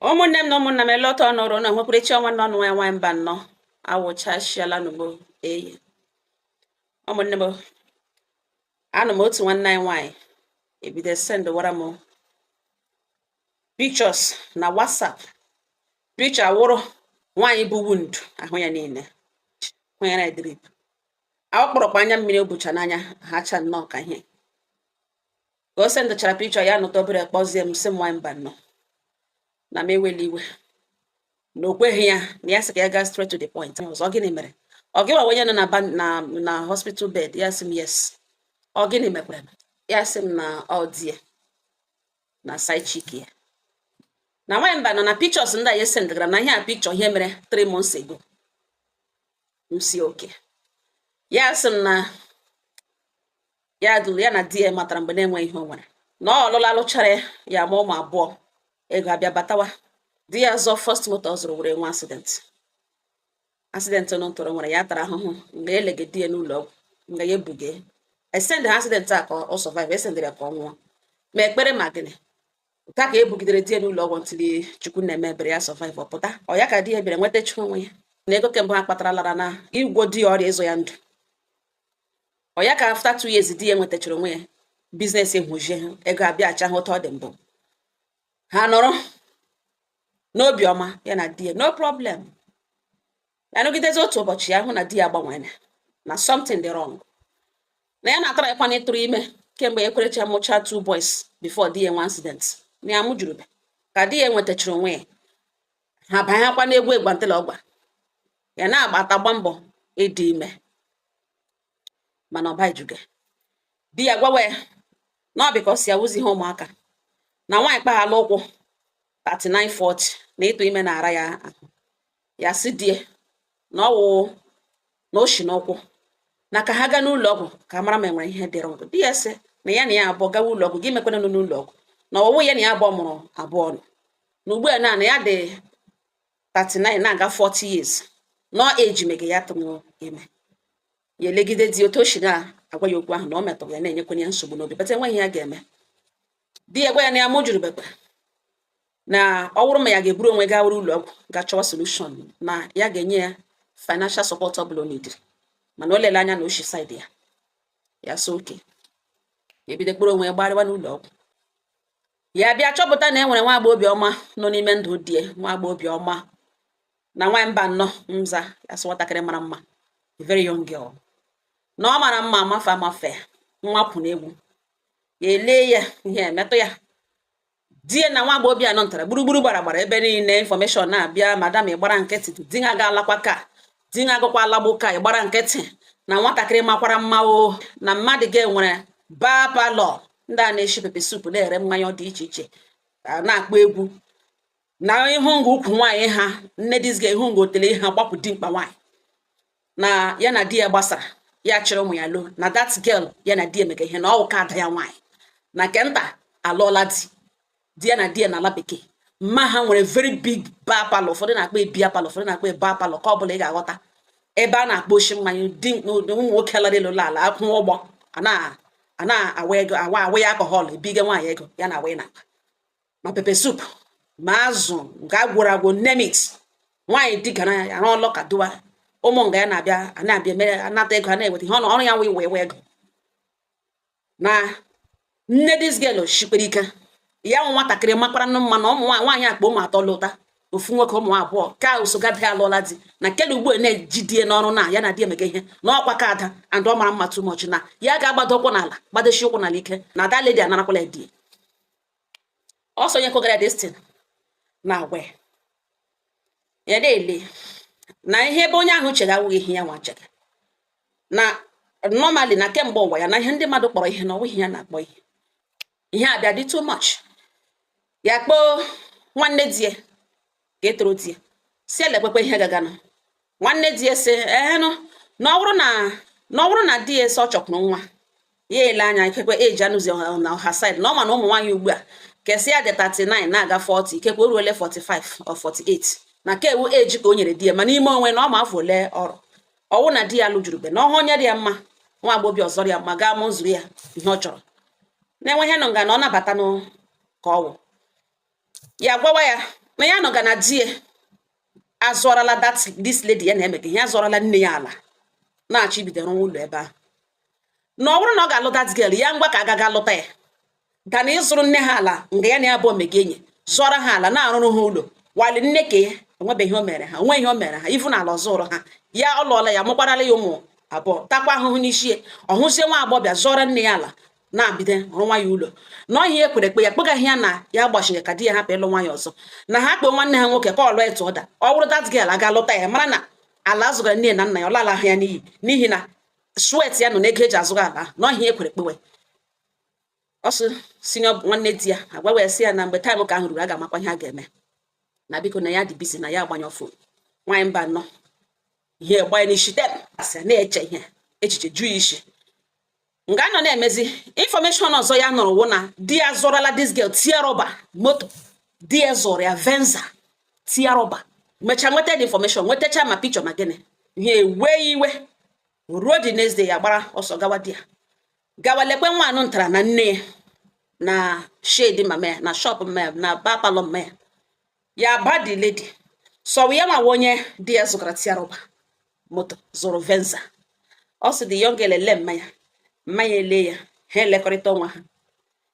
Ụmụnne m na ụmụnna m, ele ọtọ nụrụ na nwekwara ọnwa nọ nwa nwaanyị mba nnọọ awụchasịala n'ugbo eyi. Ụmụnne m, anụ m otu nwanne anyị nwaanyị ebido sendwara m pictures na WhatsApp. Picture awụrụ nwaanyị bụ wound ahụ ya niile kwanyere drip, akpọrọkwa anya mmiri o bucha n'anya ha cha nnọọ ka ihe ka o sendụchara picture ya. Nụta obere, kpọzie m, sị m, nwaanyị mba nnọọ, na m ewela iwe na o kweghị ya, na ya sị ka ya gaa straight to the point. Ọzọ, gịnị mere? Ọ gị nwa onye nọ na na hospital bed? Ya sị m yes. Ọ gịnị mekwara? Ya sị m na ọ di ya na side chick ya. Na nwaanyị mba nọ na pictures ndị a ya sendgara na ihe a, picture ihe mere 3 months ago. M si oke. Ya sị m na ya dụrụ ya na di ya matara mgbe na-enweghị ihe o nwere, na ọ ọlụla lụchara ya ma ụmụ abụọ, ego abịa batawa. Di ya zọ first moto ọ zụrụ were nwe accident. Accident nọ ntụrụ nwere ya tara ahụhụ mgbe elege di ya n'ụlọ ọgwụ, mgbe ya ebuge esend ha accident a ka ọ survive, esendịrị ya ka ọ nwụọ. Ma ekpere ma gịnị ka ka ebugidere di ya n'ụlọ ọgwụ ntili Chukwu na-eme ebere, ya survive, ọ pụta. Ọ ya ka di ya bịara nwetacha onwe ya na ego kemgbe ha kpatara lara na igwo di ya ọrịa, ịzụ ya ndụ. Ọ ya ka after 2 years di ya nwetachara onwe ya, business ehujie, ego abịacha ha otu ọ dị mbụ. Ha nọrọ n'obi ọma, ya na di ya, no problem. Ya nọgidezi, otu ụbọchị ya hụ na di ya gbanwere, na something dị wrong, na ya na-atara ịkwana ịtụrụ ime kemgbe ekwerecha mụcha two boys before di ya nwe accident, na ya mụjurube. Ka di ya nwetachara onwe ya, ha banyekwa n'egwu egwantịla ọgba ya na-agbata gba mbọ ịdị ime, mana ọ bajuge. Di ya gwawa ya na ọ bụ ka ọ si awụzi ihe ụmụaka na nwaanyị kpaghala ụkwụ 39 40 na ịtụ ime na-ara ya ahụ. Ya sị die na ọ wụ na o shi n'ụkwụ na ka ha gaa n'ụlọ ọgwụ ka mara ma enwere ihe dị wrong. Di ya sị na ya abụọ gawa ụlọ ọgwụ, gị mekwana nọ n'ụlọ ọgwụ na ọwụwụ ya na ya abụọ mụrụ abụọ nọ na ugbu a na ya dị 39 na-aga 40 years nọ eji mege ya tụrụ ime. Ya elegide di otu o si na-agwa ya okwu ahụ na ọ metụrụ ya, na-enyekwana ya nsogbu n'obi, bata enweghị ya ga-eme. Di ya gwa ya na ya mụ juru bekwe na ọ bụrụ ma ya ga-eburu onwe gaa were ụlọ ọgwụ ga chọwa solution, na ya ga-enye ya financial support ọ bụla o nidiri, mana o lele anya na oshi side ya. Ya so oke ebido kpụrụ onwe ya gbarịwa n'ụlọ ọgwụ. Ya bịa chọpụta na e nwere nwa agbọghọ obiọma nọ n'ime ndụ die, nwa agbọghọ obiọma na nwa mba nnọọ nza. Ya sị nwatakịrị mara mma, a very young girl, na ọ mara mma amafe amafe, nwa kwụ n'egwu. Ya elee ya, ihe emetụ ya. Di ya na nwa agbọghọbịa nọ ntara gburugburu gbara gbara ebe niile. Information na-abịa, madam, ịgbara nkịtị, di ha ga-alakwa ka di ha agakwa alagbo ka ịgbara nkịtị na nwatakịrị makwara mma o, na mmadụ ga-enwere bar parlour, ndị a na-eshi pepper soup, na-ere mmanya dị iche iche, na-akpọ egwu na ihu nga ukwu nwaanyị ha. Nne this girl ihu nga otele ha gbapụ dimkpa nwaanyị na ya na di ya gbasara, ya chịrị ụmụ ya loo na that girl ya na di ya mega ihe na ọwụ ka ada ya nwaanyị na nke nta alụọla di. Di ya na di ya na ala bekee, mma ha nwere very big bar parlour. Ụfọdụ na-akpọ beer parlour, ụfọdụ na-akpọ bar parlour, ka ọ bụla ị ga-aghọta ebe a na-akpọ oshi mmanya. Di ụmụ nwoke lara elu ala akwụ ụgbọ a na-awa ego, awa awa ya alcohol, ebige nwaanyị ego ya na awa na ma pepper soup ma azụ nke agwụrụ agwụ, name it. Nwaanyị di gara ya arụ ọlọ ka duwa ụmụ nga ya na-abịa a na-abịa mere anata ego, a na-eweta ihe ọnụ ọrụ ya wee wee ego. Na nne this girl shikwere ike ya nwa nwatakịrị makwara nụ mma na ụmụ nwaanyị akpa ụmụ atọ lụta ofu nwoke, ụmụ abụọ ka usogada alụọla di na nkele ugbu a na-eji die n'ọrụ na ya na di emega ihe na ọkwa ka ada and ọ mara mma too much, na ya ga-agbado ụkwụ n'ala, gbadochi ụkwụ n'ala ike na ada lady anarakwala di ọsọ onye kogara destin na agwa ya. Ya na-ele na ihe ebe onye ahụ chere awụghị ihe ya nwa chere na normally, na kemgbe ụwa ya na ihe ndị mmadụ kpọrọ ihe na ọwụghị ya na-akpọ ihe. Ihe abịa dị too much, ya kpọọ nwanne di ya ka etoro di ya si elekwekwe ihe gaganụ. Nwanne di ya si ehenụ na ọ bụrụ na di ya sị ọ chọkwuru nwa ya, ele anya ikekwe eji anụzi na ọha side na ọ ma na ụmụ nwaanyị ugbu a kesị ya dị 39 na-aga 40, ikekwe o ruole 45 or 48, na ka ewu eji ka o nyere di ya, ma n'ime onwe na ọ ma afọ ole ọrụ ọwụ na di ya lụjurube na ọhụ onye dị ya mma, nwa agbọghọbịa ọzọ ya mma gaa mụ zuru ya ihe ọ chọrọ na-enwe ihe nọ nga na ọ nabata nụ ka ọwụ. Ya gwawa ya Na ya nọga na di ya azụọrala that this lady ya na-emega ihe, azụọrala nne ya ala, na-achọ ibido rụwa ụlọ ebe ahụ, na ọ bụrụ na ọ ga-alụ that girl, ya ngwa ka agaga lụta ya gana ịzụrụ nne ha ala nga ya na ya bụ omega enyi, zụọrọ ha ala, na-arụrụ ha ụlọ wali nne ka ya enwebeghị ihe o mere ha, onwe ihe o mere ha ifu na ala ọzọ ha. Ya ọ lụọla ya, mụkwarala ya ụmụ abụọ, takwa ahụhụ n'isi ya. Ọ hụzie nwa agbọbịa zụọrọ nne ya ala, na-abido rụwa ya ụlọ na ọhịa ekwere ekpe ya kpegaghị ya na ya gbachiri ka di ya hapụ ịlụ nwaanyị ọzọ, na ha kpee nwanne ha nwoke ka ọ lụọ etu ọda. Ọ bụrụ that girl aga lụta ya, mara na ala azụgara nne na nna ya, ọ lala ha ya n'iyi, n'ihi na sweat ya nọ n'ego eji azụga ala ahụ na ọhịa ekwere ekpewe. Ọ sị senior nwanne di ya agwa wee sị ya na mgbe time ka ahụ ruru, a ga-amakwa ihe a ga-eme, na biko, na ya dị busy, na ya agbanyụ phone. Nwaanyị mba anọ, ihe gbanye n'isi tem, asị na-eche ihe echiche ju ya isi nga nọ na-emezi. Information ọzọ ya nụrụ wụ na di ya zụrụla this girl tear rọba moto. Di ya zụrụ ya Venza tear rọba. Mechaa nweta the information, nwetacha ma picture ma gịnị, ihe ewee iwe. Ruo the next day, ya gbara ọsọ gawa di ya, gawa lekwe nwa anụ ntara na nne ya na shed mama ya, na shop mama ya, na bar parlour mama ya. Ya ba the lady sọwụ ya nwa onye di ya zụgara tear rọba moto, zụrụ Venza. Ọ sị the young girl ele mmanya, mmanya ele ya, ha elekọrịta onwe ha.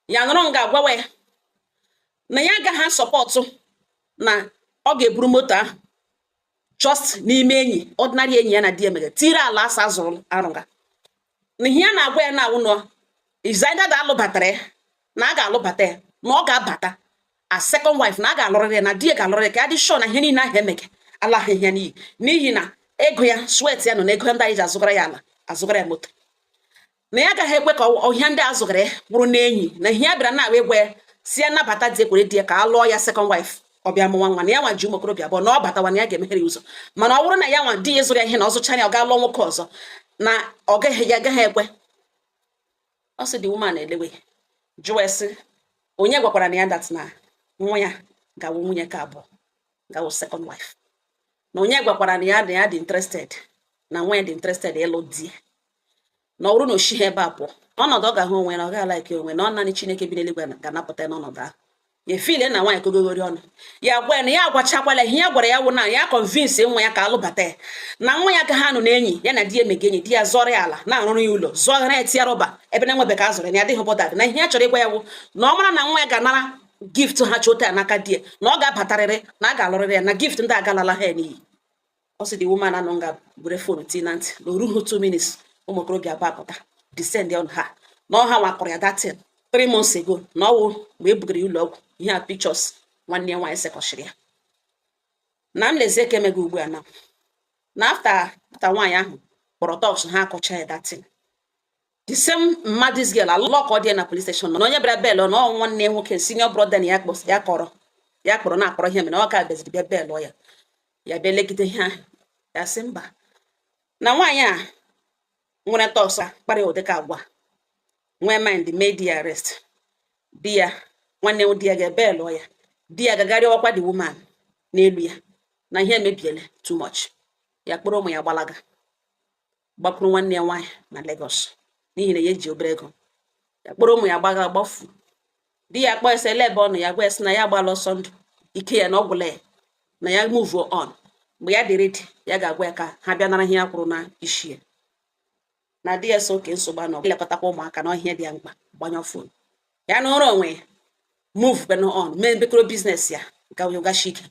Ya nọrọ nga agwawa ya na ya agaghị support na ọ ga-eburu moto ahụ just n'ime enyi, ordinary enyi ya na di ya mere, tiri ala asa zụrụ arụga, na ihe ya na-agwa ya na-awụ nọ is either da alụbatara ya, na a ga-alụbata ya, na ọ ga-abata as second wife, na a ga-alụrịrị ya, na di ya ga-alụrịrị ya, ka ya dị sure na ihe niile ahụ emege ala ahụ ihe n'iyi, n'ihi na ego ya, sweat ya nọ n'ego ndị anyị ji azụgara ya ala, azụgara ya moto, na ya agaghị ekwe ka ọhịa ndị a zụgara ya bụrụ n'enyi. Na ihe ya bịara na-agwa ịgwa ya si ya nabata di, ekwere di ya ka a lụọ ya second wife, ọ bịa mụnwa nwa, na ya nwa ji ụmụ okorobịa abụọ, na ọ batawa na ya ga-emeghere ya ụzọ. Mana ọ bụrụ na ya nwa di ya zụrụ ya ihe, na ọ zụchara ya, ọ ga lụọ nwoke ọzọ, na ọ gaghị, ya agaghị ekwe. Ọ sị the woman elewe jụọ sị onye gwakwara na ya that na nwa ya ga-awụ nwunye ka abụọ, ga-awụ second wife, na onye gwakwara na ya dị interested, na nwa ya dị interested ịlụ di ya, na ọ bụrụ na o shighi ebe a pụọ n'ọnọdụ ọ ga-ahụ onwe ya na ọ gaghị like onwe, na ọ naanị Chineke bi n'eluigwe ga-anapụta ya n'ọnọdụ ahụ. Ya efile na nwaanyị kogogori ọnụ ya gwa ya na ya agwachakwala ihe ya gwara ya wụ na ya convince nwa ya ka alụbata ya, na nwa ya agaghị anụ na enyi ya na di ya emega enyi, di ya zọrọ ya ala, na-arụrụ ya ụlọ, zụọghara ya tinye rọba ebe na enwebe ka a zụrụ ya, na ya adịghị bothered. Na ihe ya chọrọ ịgwa ya wụ na ọ mara na nwa ya ga-anara gift ha chota ya n'aka di ya, na ọ ga-abatarịrị, na a ga-alụrịrị ya, na gift ndị agalala ha ya n'iyi. Ọ sị the woman anọ nga were phone tii na ntị, na oruhu 2 minutes, ụmụ okorobịa abụọ apụta descend on ha, na ọha wakọrọ ya datin 3 months ago, na ọwụ mgbe e bugara ya ụlọ ọgwụ. Ihe a pictures nwanne ya nwaanyị sekọchiri ya na m lezie ka emego ugbu a na after nwaanyị ahụ kpọrọ thugs ha akọcha ya datin. The same mma this girl alụlọ ka ọ dị ya na police station, na onye bịara bail na ọ nwanne ya nwoke, senior brother, na ya kpọ ya kọrọ ya kpọrọ na-akpọrọ ihe mere na ọ ka bịaziri bịa bail ya. Ya bịa legide ihe ahụ, ya sị mba, na nwaanyị a nwere thugs kpara ya ụdịka agwa nwee mind mee di ya arrest, di ya, nwanne di ya ga-ebe lụọ ya, di ya gagarị ọkwa the woman n'elu ya, na ihe emebiele too much. Ya kpọrọ ụmụ ya gbalaga, gbakwuru nwanne ya nwaanyị na Lagos, n'ihi na ya eji obere ego. Ya kpọrọ ụmụ ya gbaga gbafu. Di ya kpọọ ese ele ebe ọ nọ, ya gwa ya sị na ya agbala ọsọ ndụ, ike ya na ọ gwụla ya, na ya move on. Mgbe ya dị ready, ya ga-agwa ya ka ha bịa nara ihe ya kwụrụ na isi ya. Na di ya so oke nsogbu anọ ilekọtakwa ụmụaka na ọhịa dị ya mkpa. Gbanyụ phone ya nụrụ onwe ya, move ben on, mee mbekọrọ business ya gashi ike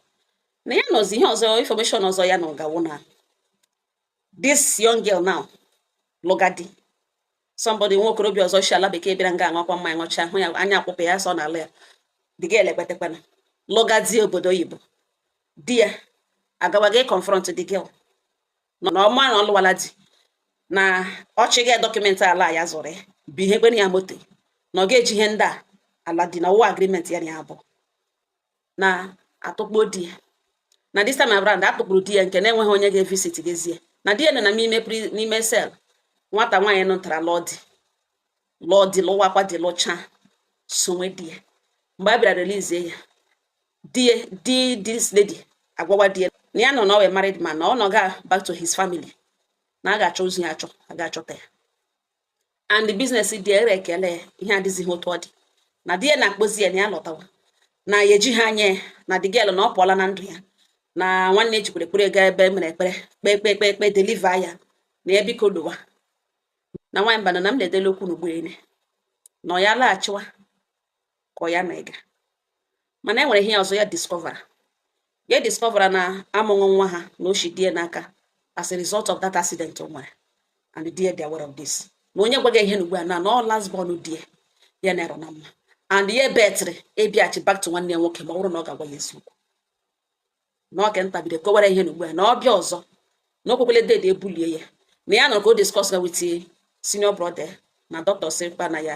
na ya nọzi. Ihe ọzọ, information ọzọ ya nọ gawo na this young girl now lụgadi somebody, nwa okorobịa ọzọ si ala bekee bịara nga aṅụkwa mmanya, ṅụcha, hụ ya anya akwụpụ ya sọ n'ala ya. The girl ekwetekwana lụgadi obodo oyibo. Di ya agawaga confront the girl na ọma na ọ lụwala di, na ọchịga document ala ya zụrụ ya bụ ihe kwere ya moto, na ọ ga-eji ihe ndị a ala dị na ụwa agreement ya na ya abụọ na atụkpo di ya. Na this time around, atụkpuru di ya nke na-enweghị onye ga-evisit gezie na di ya nọ na n'ime n'ime cell. Nwata nwaanyị nụtara lụọ di, lụọ di, lụwakwa di, lụchaa, sonwe di ya. Mgbe a bịara release ya, di ya, di this lady agwawa di ya na ya nọ na ọ wee married man, na ọ nọ ga back to his family, na a ga-achọ ozu ya achọ, a ga-achọta ya, and the business di ya ere ekele ya, ihe adịzighị otu ọ dị. Na di ya na-akpọzi ya na ya lọtawa, Na ya ejighị anya ya na the girl, na ọ pụọla na ndụ ya, na nwanne ejikwere ekpere gaa ebe mere ekpere, kpee kpee kpee kpee, deliver ya, na ya biko lụwa. Na nwaanyị mbana na m na-edele okwu n'ugbo ene na ọ ya laghachiwa ka ọ ya na ịga. Mana e nwere ihe ọzọ ya discovera. Ya discovera na amụghị nwa ha na oshi die n'aka as a result of that accident o nwere, and di ya dị aware of this. Na onye gwaghị ihe n'ugbu a na ọ last born die ya na-ero na mma, and ya betịrị ịbịaghachi back to nwanne ya nwoke ma ọ bụrụ na ọ ga-agwa ya eziokwu. Na ọ ke nta bido kọwara ihe n'ugbu a na ọ bịa ọzọ na o kwekwele dede ebulie ya, na ya nọrọ ka o discuss ga with senior brother na doctor sịkwa na ya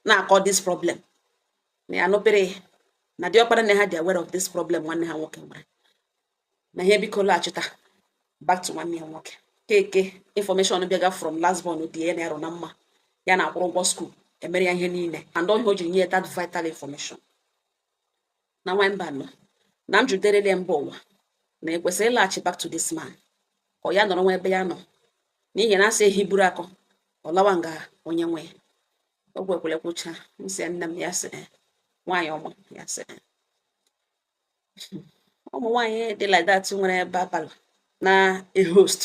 na-akọ this problem, na ya nụpere na diọkpara nne ha dị aware of this problem nwanne ha nwoke nwere, na ihe biko laghachita back to nwanne ya nwoke. Keke information bịaga from last born di ya na-arụ na mma, ya na-akwụrụ ụgwọ school, emere ya ihe niile, and ọ ihe o jiri nye ya that vital information. Na nwa mba nọ na m juderele ya mba ụwa na ekwesịrị ịlaghachi back to this man, ka ọ ya nọrọ nwa ebe ya nọ, n'ihi na asị ehi buru akọ ọ lawa nga onye nwe ya. O kwekwere kwucha. M sị nne m, ya sị, "Eh, nwaanyị ọma." Ya sị, "Eh." Ụmụ nwaanyị dị like that nwere ebe abalị na a host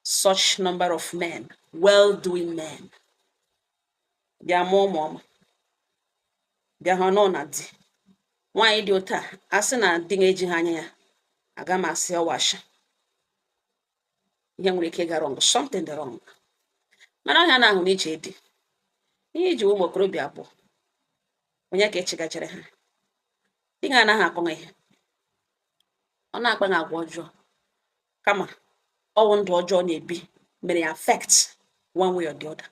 such number of men, well-doing men, bịa mụọ ụmụ ọma, bịa hụ nọ na di. Nwaanyị dị otu a, a sị na di na-eji ha anya ya, aga m asị ọwasha ihe nwere ike ịga wrong, something dị wrong. Mana ọhịa na-ahụ n'iche dị ihe iji ụmụ okorobịa abụọ, onye ka echigachara ha, di ga anaghị akọ ihe ọ na-akpa na agwa ọjọọ, kama ọwụ ndụ ọjọọ na-ebi mere ya affect one way or the other.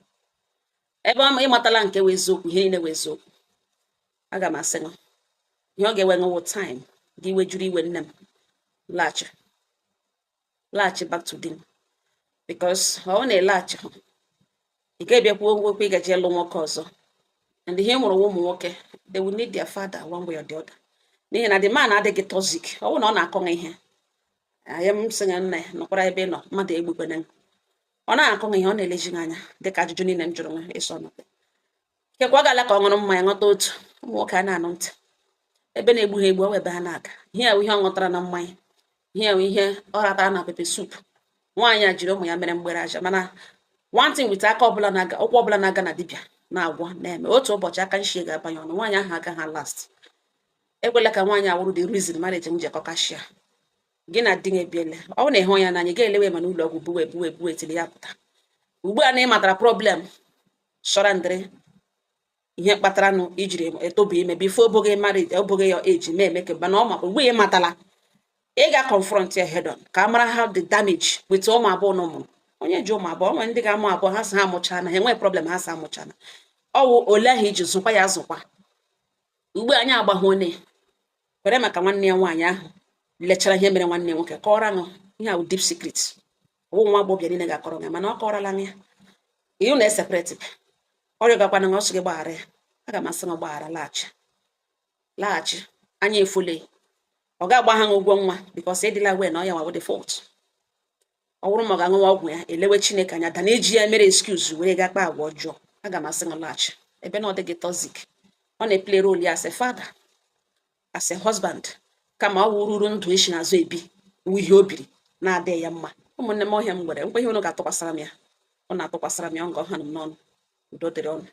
Ebe ọ ịmatala nke wụ eziokwu, ihe niile wụ eziokwu, aga m asị ṅụ ihe ọ ga-ewe ṅụwụ time gị wejuru iwe. Nne m, laghachi, laghachi back to di m, because ọ na-elaghachi, ị ga-ebiakwu okwu ịgaji ịlụ nwoke ọzọ, and ihe nwụrụ ụmụ nwoke, they will need their father one way or the other, n'ihi na the man adịghị toxic. Ọ bụrụ na ọ na-akọ ihe anyị, m sị ya, nne, nọkwara ebe ị nọ, mmadụ egbukwene m. Ọ na-akọ ihe ọ na-eleji gị anya dịka ajụjụ niile m jụrụ nwa ịsọ nọkwa kekwa ọ ga-ala ka ọ ṅụrụ mmanya ṅụta otu. Ụmụ nwoke a na-anụ ntị ebe na-egbu ha egbu, ọ ebe ha na-aga. Ihe a wụ ihe ọ ṅụtara na mmanya, ihe a wụ ihe ọ ratara na pepper soup. Nwaanyị a jiri ụmụ ya mere mgbere aja. Mana one thing with aka ọbụla na-aga, ụkwụ ọbụla na-aga na dibịa na-agwọ na-eme, otu ụbọchị aka nshi ga-abanye ọnụ nwaanyị ahụ agaghị last. Ekwela ka nwaanyị awụrụ the reason marriage m ji akọkashịa. Gị na di gị ebiele, ọ bụrụ na ịhụ ya n'anya, ị ga-elewe ma n'ụlọ ọgwụ buwe buwe buwe tili ya pụta. Ugbu a na ị matara problem sọrọ ndịrị ihe kpatara nụ ijiri etobu ime before oboghị marriage, oboghị ya eji mee eme kemgbe na ọ makwa. Ugbu a ị matala, ị ga confront ya head on ka a mara how the damage with ụmụ abụọ na ụmụ onye ji ụmụ abụọ. Onwe ndị ga-amụ abụọ, ha sị ha amụchana, ha enweghị problem, ha sị amụchana. Ọwụ ole ahụ iji zụkwa ya azụkwa. Ugbu a anyị agbahụ one kwere maka nwanne ya nwaanyị ahụ lechara ihe mere nwanne ya nwoke kọọrọ aṅụ. Ihe ahụ deep secret, ọwụ nwa agbọghọbịa niile ga-akọrọ ya, mana ọ kọrọla ya iwu na eseparate. Ọrịa gakwana na ọsọ gị gbaghara ya, aga m asị gị gbaghara, laghachi, laghachi. Anya efule, ọ ga-agba ha ụgwọ nwa, because ịdịla wee na ọ ya nwa the fault. Ọ bụrụ ma ọ ga-aṅụwa ọgwụ ya, elewe Chineke anya da na iji ya mere excuse were ga kpa agwa ọjọọ. Aga m asị gị laghachi ebe na ọ dịghị toxic. Ọ na-eplay role ya as a father, as a husband, kama ọ wụ ruru ndụ isi n'azụ ebi wụ ihe o biri na-adịghị ya mma. Ụmụnne m, ọhịa m nwere nkwa ihe unu ga-atụkwasara m ya, ọ na-atụkwasara m ya ngọ ha m n'ọnụ. Udo dịrị ọnụ.